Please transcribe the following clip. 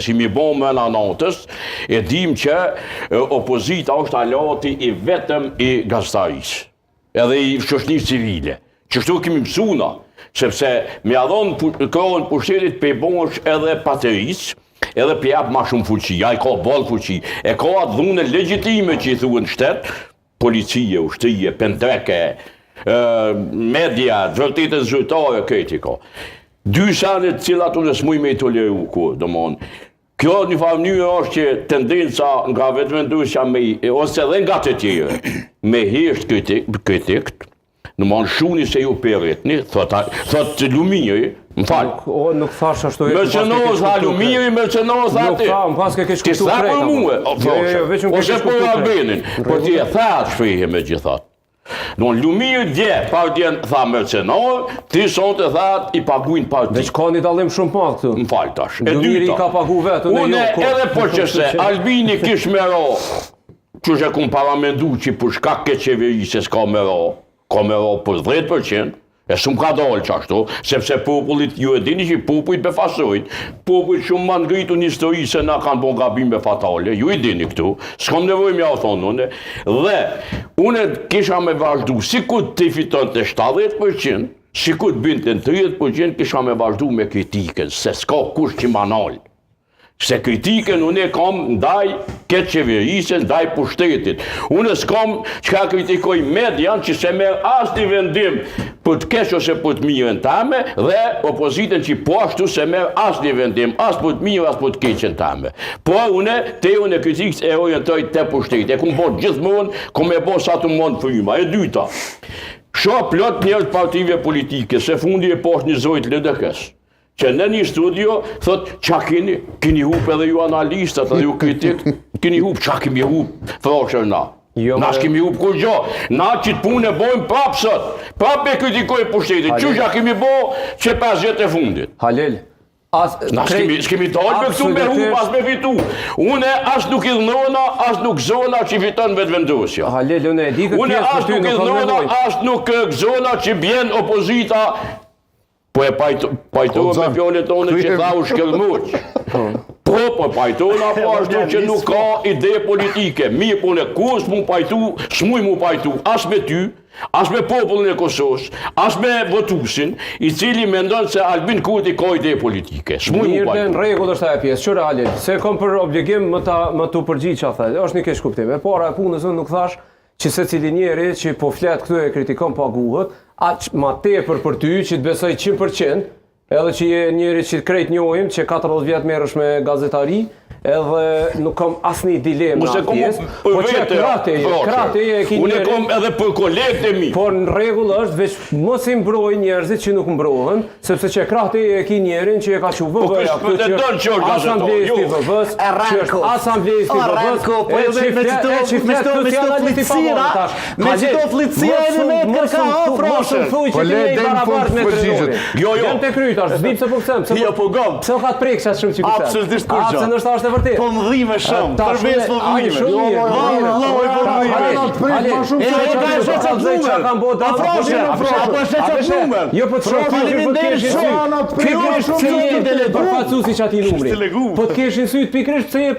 Si mi bo mrena natës, e dim që opozita është aleati i vetëm i gazetarisë, edhe i shoqnisë civile. Qështu kemi mësu na, sepse me ia dhonë krahun pushtetit pe bosh edhe patericë, edhe pe jap ma shumë fuqi, ai ka boll fuqi, e ka atë dhunë legjitime që i thuhen shtet, policie, ushtrie, pendreke, media, të vërtetën zyrtare, krejt i ka. Dy sene të cilat unë s'muj me i toleru kur, domethonë, kjo një farë mënyrë është që tendenca nga vetëvendosja me, ose edhe nga të tjerë, me hesht kritik, kritikt, domethonë shuni se ju pe rritni, thot, thot Lumiri, më fal. Nuk, o, nuk thash ashtu e Mercenar, tha Lumiri, mercenar, tha ti. Nuk tha, më paske keqkuptu krejt. Ti tha për mue, o, jo, jo, jo, veç ose për Albinin, po ti e tha atë shprehje megjithatë. Domethonë Lumiri dje, pardje tha mercenar, ti sonte tha i pagujnë partitë. Veç ka një dallim shumë të madh këtu. Më fal tash. E Lumiri i ka pagu vetë, unë jo. Unë edhe po që se Albini kish me ra, qysh e kum paramendu që për shkak keqqeverisjes ka me ra, ka me ra për 10%, e s'më ka dalë qashtu, sepse popullit, ju e dini që popujt befasojnë, popujt shumë ma ngritun në histori se na kanë bo gabime fatale, ju i dini këtu, s'kam nevojë me jau thonë une, dhe une kisha me vazhdu, sikur të fitonte 70%, sikur të binte në 30%, kisha me vazhdu me kritikën, se s'ka kush që ma nal. Se kritikën unë e kam ndaj keqqeverisjes, ndaj pushtetit. Unë s'kam çka kritikoj median që s'e merr asnjë vendim për të keq ose për të mirën tame dhe opozitën që po ashtu s'e merr asnjë vendim as për të mirë as për të keqen tame. Po unë tehun e kritikës e orientoj te pushteti. E kum bo gjithmonë, kum me bo sa të m'vjen fryma. E dyta, shoh plot njerëz partive politike, së fundi e pashë një zonjë të LDK-së. Që në një studio, thot, qa keni? Keni hup edhe ju analistat, edhe ju kritik, keni hup, qa kemi hup? Frashër na. Jo, na s'kemi hup kurgjo. Na qitë punë e bojmë prapë sot. Prapë e kritikojmë pushtetin. Qysh ja kemi bo që 5 vjet e fundit. Halil, As, Na s'kemi, s'kemi dalë me këtu me hup, as me fitu. Une as nuk idhnona, as nuk gzona që fiton vetëvendosja. Halil, une e di këtë pjesë as nuk idhnona, as nuk gzona që bjen opozita Po e pajtohem me fjalën tonë që tha u shkëlmuq. Po. Po, po pajtohna po ashtu që nuk ka ide politike. Mirë, po unë kurrë s'mu pajtu, s'muj mu pajtu, as me ty, as me popullin e Kosovës, as me votusin, i cili mendon se Albin Kurti ka ide politike. S'muj mu pajtu. Mirë, në rregull është ajo pjesë. Qyre Halil, se kom për obligim më ta më t'u përgjigj çka the. Është një keqkuptim. E para e punës unë nuk thash që secili njeri që po flet këtu e kritikon paguhet, aq ma tepër për ty që të besoj 100%, edhe që je njeri që krejt njohim, që 40 vjet merresh me gazetari, edhe nuk kam asnjë dilemë në atë pjesë, po që krah teje, krah teje e ki njeri... Unë kom edhe për kolegët e mi. Po në rregull është, veç mos i mbroj njerëzit që nuk mbrohen, Sepse që krah teje e ki njerin që e ka çu VV-ja, po këtu pretendon që është asambleist i VV-s, që është asambleist i VV-s, po e që me qito me qito me qito fëlliqësira, me qito fëlliqësira edhe me kërka afro. Mos më thuj që ti je i barabartë me trenorin. Jo, jo. Jam te kryt tash, s'di pse po them, pse jo, po gom. Pse ka të prek çaq shumë që them. Absolutisht kurrgjë. A pse ndoshta është e vërtetë. Po më dhime shumë, për besë po më dhime. Jo, vallahi po më dhime. E ka e shoh çat numër. Kam bo da. Apo e sheh çat numër. Jo po të shoh Faleminderit shumë. Pikërisht pse je përfaqësuesi i qatij numri. Po të keshin syt pikërisht pse je.